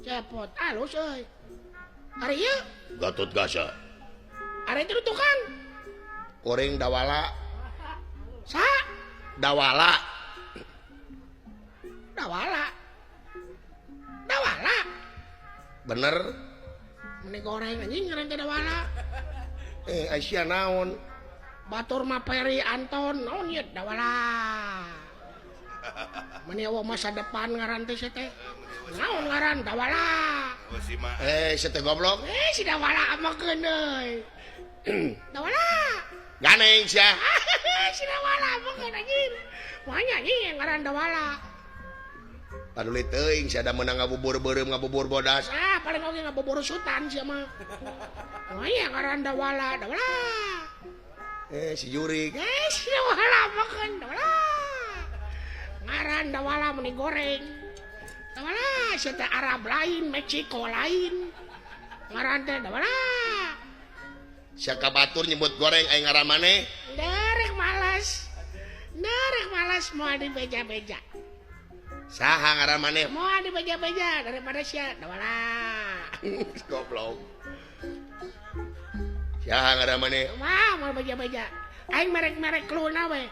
Cepot alus euy. Ari ieu Gatot Kaca. Ari itu tukang. Goreng Dawala. Sa? Dawala. Dawala. Dawala. Bener. Meni goreng anjing ngaran teh Dawala. Aisyah naon? Batur mah Peri Anton naon ieu Dawala. Meni eueuh masa depan ngaran teh sia teh. Naon ngaran Dawala. Sia teh goblok. Si Dawala amakeun euy. Dawala. Ganeng sia. Si Dawala amakeun anjing. Moal anjing ngaran Dawala. Paduli teuing sia da meunang ngabubur beureum ngabubur bodas. Ah, paling oge ngabubur sultan sia mah. Moal ngaran Dawala, Dawala. Si jurig. Si Dawala amakeun Dawala. Ngaran Dawala meni goreng. Dawala sia teh Arab lain, Meksiko lain. Ngaran teh Dawala. Sia ka batur nyebut goreng aing ngaran maneh? Derek malas. Derek malas moal dibeja-beja. Saha ngaran maneh? Moal dibeja-beja daripada sia Dawala. Goblok. Saha ngaran maneh? Wah, moal beja-beja. Aing merek-merek kluna we.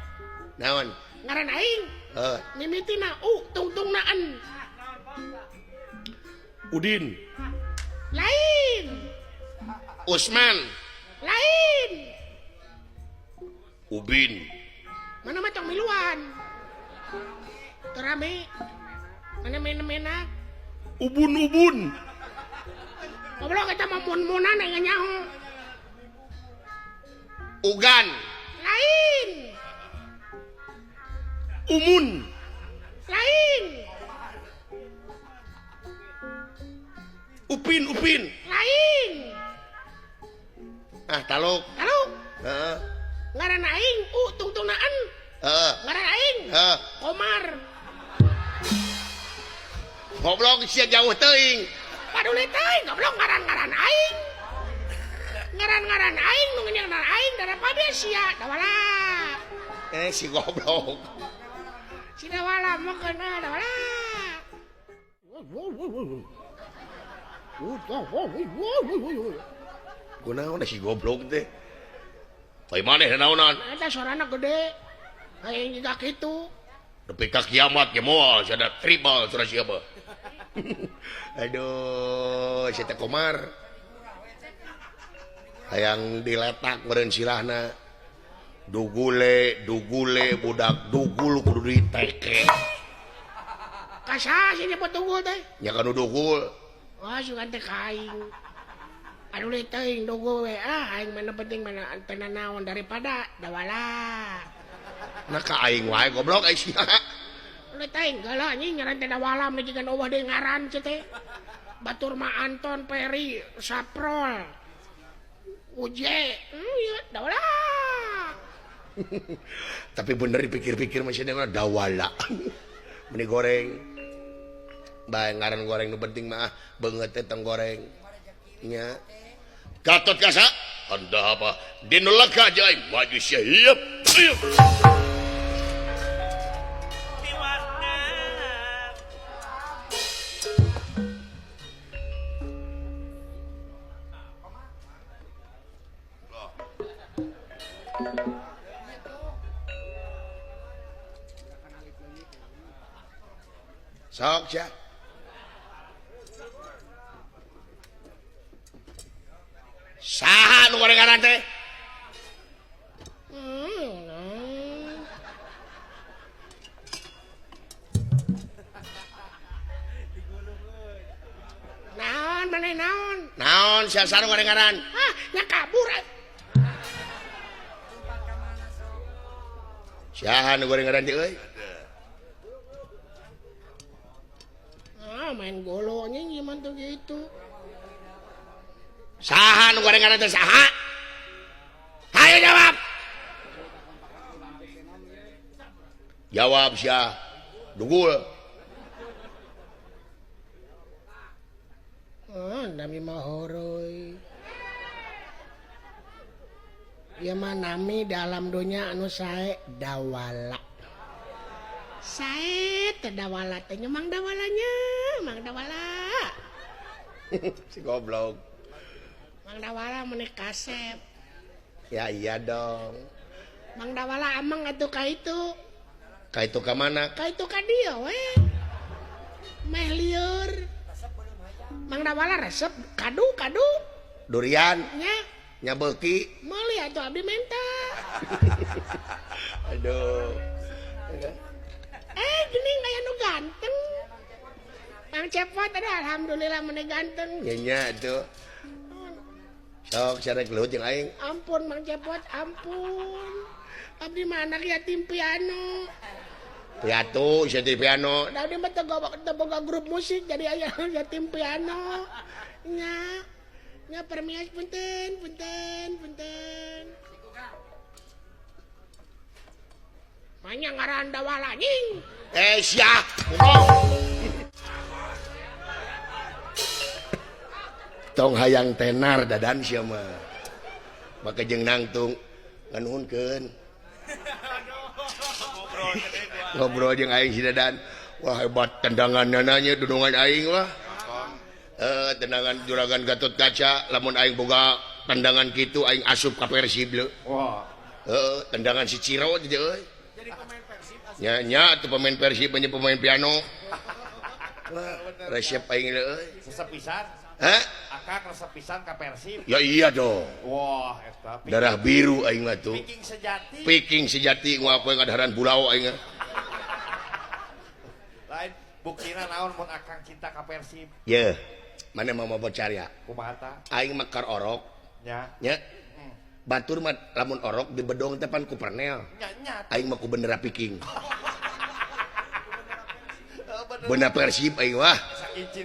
Naon? Ngaran aing. Heeh. Mimitina u tungtungna en. Udin. Lain. Usman. Lain. Ubin. Mana mah tong miluan. Teu rame. Mana mena-mena. Ubun-ubun. Goblok eta mah mun-munan aing nyaho. Ugan. Lain. Umun. Lain. Upin, Upin. Lain. Ah, taluk. Taluk. Heeh. Ngaran aing u tungtunaan. Heeh. Ngaran aing. Heeh. Komar. Goblok sia jauh teuing. Paduli teuing goblok ngaran-ngaran aing. Ngaran-ngaran aing nu ngaran aing daripada sia Dawala. Si goblok. Si Dawala mah kana Dawala. Kunaon si goblok teh? Ai maneh naonan? Eta sorana gede. Aing jiga kitu. Nepi ka kiamat ge moal sia da tribal sora sia mah. Aduh, sia teh Komar. Hayang diletak meureun sirahna. Dugule, dugule budak dugul kudu diteke. Ka saha sih nyebut dugul teh? Nya kanu dugul. Wah, sugan teh ka aing. Aduh teuing dugul we. Ah, aing mana penting mana teu nanaon daripada Dawala. Nah ka aing wae goblok aing sia. Ulah teuing geuleuh anjing ngaran teh Dawala mah jiga eueuh deui ngaran sia teh. Batur mah Anton Peri Saprol. Uje, ieu Dawala. Tapi bener dipikir-pikir masih ada Dawala. Meni goreng. Bae ngaran goreng nu penting mah beungeut teh tong goreng. Nya. Gatot Kaca, anda apa? Dinolak aja aing maju sia. Hieup. Hieup. Sok sia. Saha nu goreng-ngaran teh? Naon maneh naon? Naon sia saha nu goreng-ngaran? Ah, nya kabur. Saha nu goreng-ngaran teh euy? Ah, main golo anjing gimana tuh gitu. Saha nu goreng-ngaran teh saha? Hayo jawab. Jawab sia. Dugul. Ah, nami mah horoi. Ieu mah nami dalam donya anu sae Dawala. Sae teh Dawala teh nya Mang Dawalanya, Mang Dawala. Si goblok. Mang Dawala meuni kasep. Ya iya dong. Mang Dawala ameng atuh ka itu. Ka itu ka mana? Ka itu ka dieu we. Meh lieur. Mang Dawala resep kadu-kadu. Durian. Nya. Nya beuki. Meuli atuh abdi menta. Aduh. Geuning aya nu ganteng. Mang Cepot aduh alhamdulillah meuni ganteng. Nya nya atuh. Sok sarek leuwih jeung aing. Ampun Mang Cepot, ampun. Abdi mah anak yatim piano. Piatu, yatim piano. Da abdi mah teu boga grup musik jadi aya yatim piano. Nya. Nya permios punten, punten, punten. Manya ngaran Dawala nying. Sia. Tong hayang tenar dadan sia mah. Maka jeung nangtung nganuhunkeun. Ngobrol jeung aing si Dadan. Wah hebat tendangan nanya dudungan aing wah. Tendangan juragan Gatot Kaca lamun aing boga tendangan kitu aing asup ka Persib leu. Wah. Heeh, tendangan si Ciro teh euy. Jadi pemain Persib asup. Nya nya atuh pemain Persib nya pemain piano. Wah, resep aing leu euy. Resep pisan. Hah? Akang resep pisan ka Persib. Ya iya dong. Wah, eta darah biru aing mah tuh. Viking sejati. Viking sejati ngua poe ngadaharan pulau aing. Lain buktina naon mun akang cinta ka Persib? Yeuh. Mana mau bocor ya? Kumaha tah? Aing mah keur orok. Nya. Nya. Batur mah lamun orok di bedong teh pan ku pernel. Nya nya. Aing mah ku bendera Viking. Bendera Persib aing wah.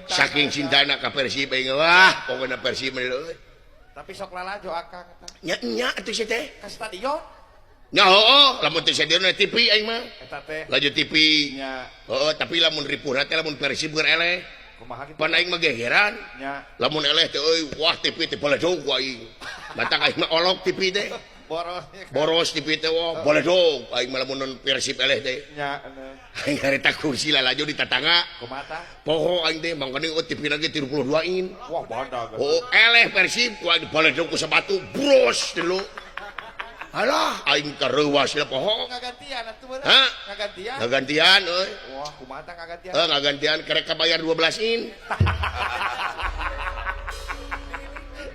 Saking cintana ka Persib aing wah, pokona Persib mah euy. Tapi sok lalajo akang eta. Nya nya atuh sia teh. Ka stadion? Nya heueuh, lamun teh stadion TV aing mah. Eta teh. Laju TV. Nya. Heueuh, tapi lamun ripuhna teh lamun Persib keur eleh. Kumaha kitu? Pan aing mah gegeran. Nya. Lamun eleh teh euy, wah TV teh baledog ku aing. Matak aing mah olok TV teh. Boros. Boros TV teh wah, baledog aing mah lamun non Persib eleh teh. Nya. Aing harita kursi lalajo di tatangga. Kumaha tah? Poho aing teh mangkaning TV lagi 32 in. Wah, badag. Oh, eleh Persib ku aing baledog ku sepatu bros dulu. Alah, aing kareuwas lah poho. Ngagantian atuh bener. Hah? Ngagantian. Ngagantian euy. Wah, kumaha tah ngagantian? Heuh, ngagantian kerek kabayar 12 in.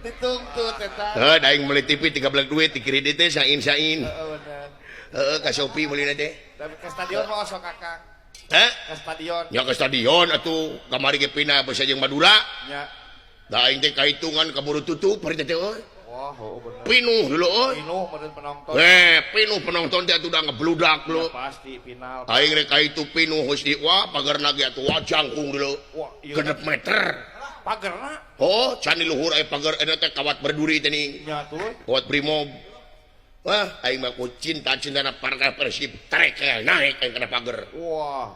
Dituntut eta. Heuh, da aing meuli TV 13 duit di kredit teh sain-sain. Heeh, bener. Heeh, ka Shopee meulina teh. Tapi ke stadion mah osok akang. Hah? Ke stadion. Ya ke stadion atuh, kamari ge pindah basa jeung Madura. Nya. Da aing teh kahitungan kaburu tutup hari teh euy. Wah, oh, bener. Pinuh dulu euy. Pinuh meureun penonton. Pinuh penonton teh atuh da ngebludak dulu. Ya, pasti final. Aing rek ka itu pinuh geus di wah pagarna ge atuh wah jangkung dulu. Wah, ieu 6 meter. Pagerna? Oh, can di luhur aya pagar eta teh kawat berduri teh ning. Nya tuh. Kawat Brimob. Wah, aing mah ku cinta-cintana partai Persib trekel naik aing kana pagar. Wah.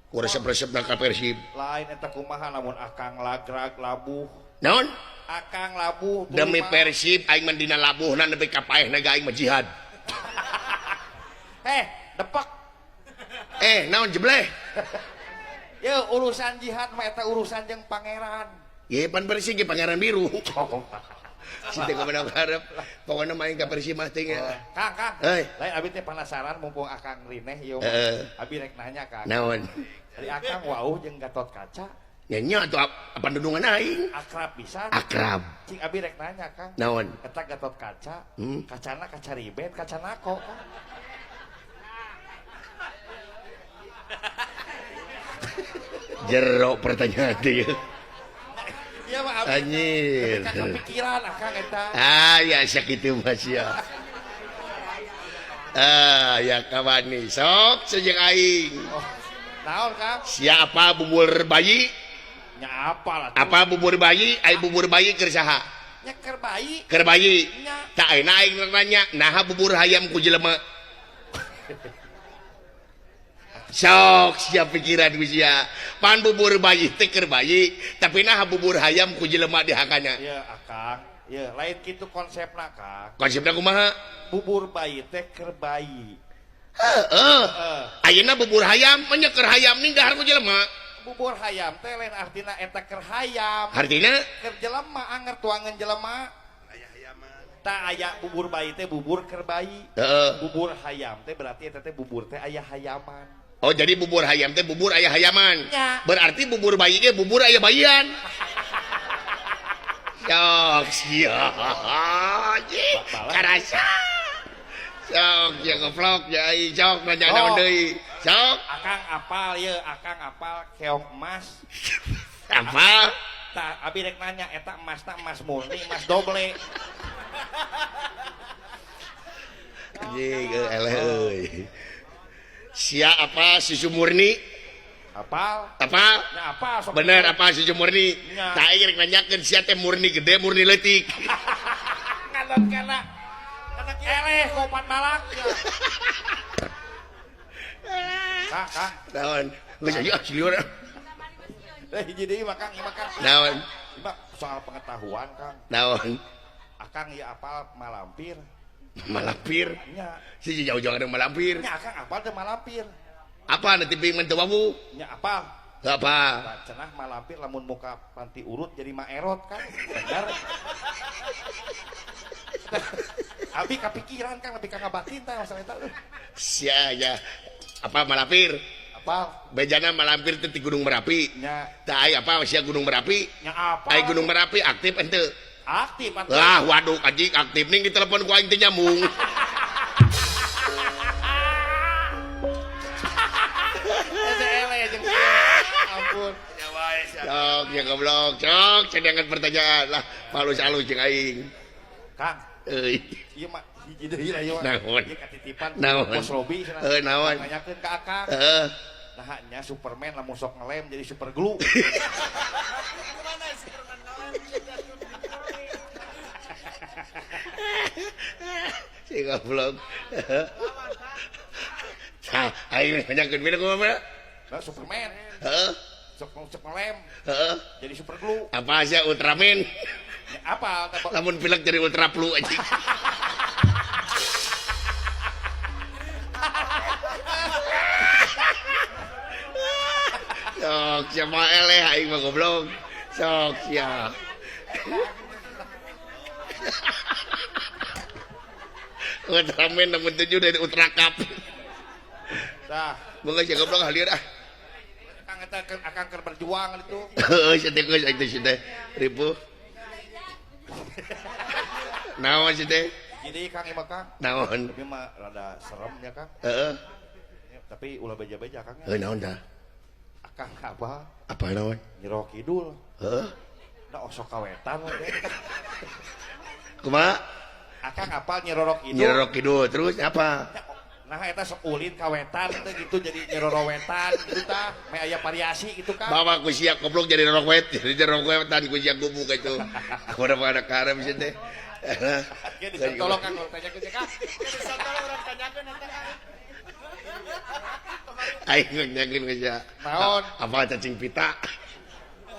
Ku resep-resepna ka Persib. Lain eta kumaha lamun akang lagrag labuh. Naon? Akang labuh demi Persib aing mah dina labuhna nepi ka paehna ge aing mah jihad. Depak. Naon jebleh? Ye urusan jihad mah eta urusan jeung pangeran. Ye pan Persib ge pangeran biru. Si teh kumaha hareup. Pokona mah aing ka Persib mah teh. Kang, Kang. Heuy. Lain abi teh penasaran mumpung akang rineh ieu. Abi rek nanya ka. Naon? Ari akang wauh jeung Gatot Kaca. Nya nya atuh apa dudungan aing? Akrab pisan. Akrab. Cing abi rek nanya Kang. Naon? Eta Gatot Kaca, kacana kaca ribet, kaca nako. Kang. Jero pertanyaan teh. Iya mah abi. Anjir. Kepikiran akang eta. Ah ya sakitu mah sia. Ah ya kawani sok sejeng aing. Oh, naon Kang? Siapa bubur bayi? Nya apa lah. Apa bubur bayi? Ai bubur bayi keur saha? Nya keur bayi. Keur bayi. Nya. Tak ayeuna aing nanya, naha bubur hayam ku jelema? Sok sia pikiran ku sia. Pan bubur bayi teh keur bayi, tapi naha bubur hayam ku jelema dihakana? Ieu akang, ieu lain kitu konsepna Kang. Konsepna kumaha? Bubur bayi teh keur bayi. Heeh. Ayeuna bubur hayam mah nya keur hayam ning dahar ku jelema. Bubur hayam teh lain artina eta keur hayam. Artina keur jelema anger tuangan jelema. Aya hayaman. Tah aya bubur bayi teh bubur keur bayi. Heeh. Bubur hayam teh berarti eta teh bubur teh aya hayaman. Oh jadi bubur hayam teh bubur aya hayaman. Ya. Berarti bubur bayi ge bubur aya bayian. Sok sia. Karasa. Sok ya goblok ya sok nanya naon deui. Sok. Akang apal ye, akang apal keong emas. Apa? Tah abi rek nanya eta emasna emas murni, emas doble. Anjing eleh euy. Sia apa susu murni? Apal? Apa? Ya, apa? Sok bener apa susu murni? Ya. Tah aing rek nanyakeun sia teh murni gede murni leutik. Ngadon kana. Kana eleh kopat balak. Kang, Kang. Naon? Geus aya silieur. Eh hiji deui mah Kang, ieu mah Kang. Naon? Ieu mah soal pengetahuan Kang. Naon? Akang ieu apal malampir. Malampir? Nya. Si jauh-jauh ada malampir. Nya akang apal teh malampir. Apa nanti bingung teu wawu? Nya apal. Apa? Cenah malampir lamun muka panti urut jadi maerot kan. Bener. Abi kapikiran Kang lebih ka ngabatin tah masalah eta. Sia ya. Apa malampir? Apal. Bejana malampir teh ti Gunung Merapi. Nya. Tah ai apa sia Gunung Merapi? Nya apa? Ai Gunung Merapi aktif henteu? Aktif atuh. Lah waduh anjing aktif ning ditelepon ku aing teh nyambung. Ampun. Sok ya goblok, sok cadangan pertanyaan lah halus-halus jeung aing. Kang. Euy. Ieu mah hiji deui lah ieu mah. Naon? Ieu katitipan Naon? Bos Robi cenah. Heuh naon? Nanyakeun ka Akang. Heeh. Nah nya Superman lamun sok ngelem jadi super glue. Si goblok. Tah, aing nanyakeun beda kumaha? Lah Superman. Heeh. Sok ngelem. Heeh. Jadi super glue. Apa aja Ultraman? Ya, apa? Lamun pilek jadi Ultra Flu anjing. Sok siapa eleh aing mah goblok. Sok sia. Ultraman nomor 7 dari Ultra Cup. Tah, moga sia goblok halir ah. Kang eta akang keur berjuang itu. Heeh, sia teh geus itu sia teh ripuh. Naon sia teh? Jadi Kang ieu mah Kang. Naon? Tapi mah rada serem ya Kang. Heeh. Tapi ulah beja-beja Kang. Heuh naon tah? Akang apa? Apa naon? Nyiro Kidul. Heeh. Da osok kawetan we. Kumaha? Akang apal Nyi Roro Kidul. Nyi Roro Kidul terus apa? Nah eta sok ulin kawetan teh gitu jadi Nyi Roro Wetan gitu tah. Meh aya variasi gitu Kang. Bawa ku sia goblok jadi roro wet, jadi roro wetan ku sia gubuk itu. Kumaha pada karep sia teh. Ge disantolok Kang urang tanyakeun Kang. Disantolok urang tanyakeun eta Kang. Aing nyanyakeun ka sia. Naon? Apa cacing pita?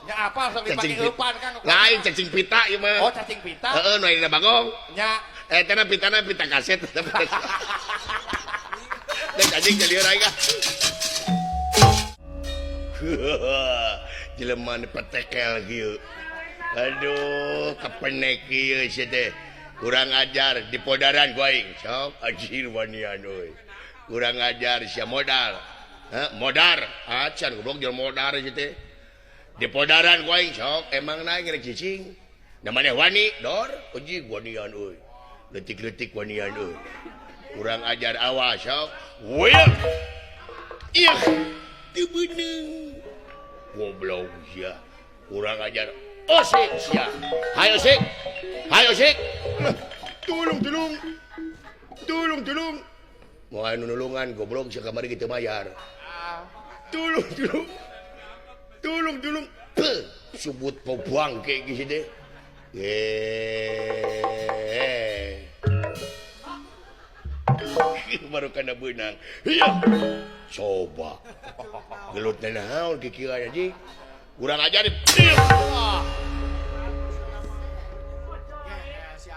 Nya apa sok dipake eupan Kang. Lain cacing pita ieu mah. Oh cacing pita. Heeh nu aya bagong. Nya. Eh teh pitana pita kaset. Dan cacing jadi aing ah. Jelema nu petekel kieu. Aduh, kepenek kieu sia teh. Kurang ajar di podaran ku aing. Sok anjir wanian euy. Kurang ajar sia modal. Heh, modar. Acan goblok jelema modar sia teh. Di podaran ku aing sok emang naik rek cicing. Namanya wani dor, uji wanian euy. Leutik-leutik wanian euy. Kurang ajar awas sok. Weuh. Ih, teu beunang. Goblok sia. Kurang ajar. Osik sia. Hayo sik. Hayo sik. Tulung tulung. Tulung tulung. Moal nu nulungan goblok sia kamari kitu bayar. Tulung tulung. Tulung tulung. Subut pobuang kayak gitu deh. Baru kena benang. Iya. Coba. Gelut naon kikieu anjing. Kurang ajar.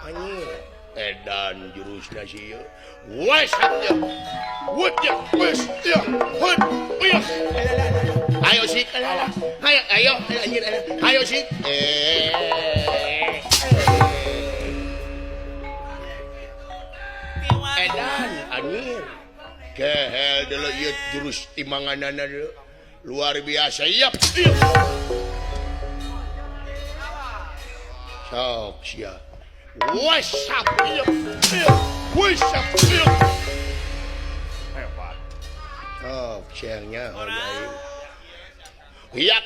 Anjing. Edan jurusna sih wes wet wes ayo sih ayo ayo ayo sih edan anjir kehel dulu ieu jurus timanganana luar biasa yap sok sia what's up what's up hebat sok siangnya aing yak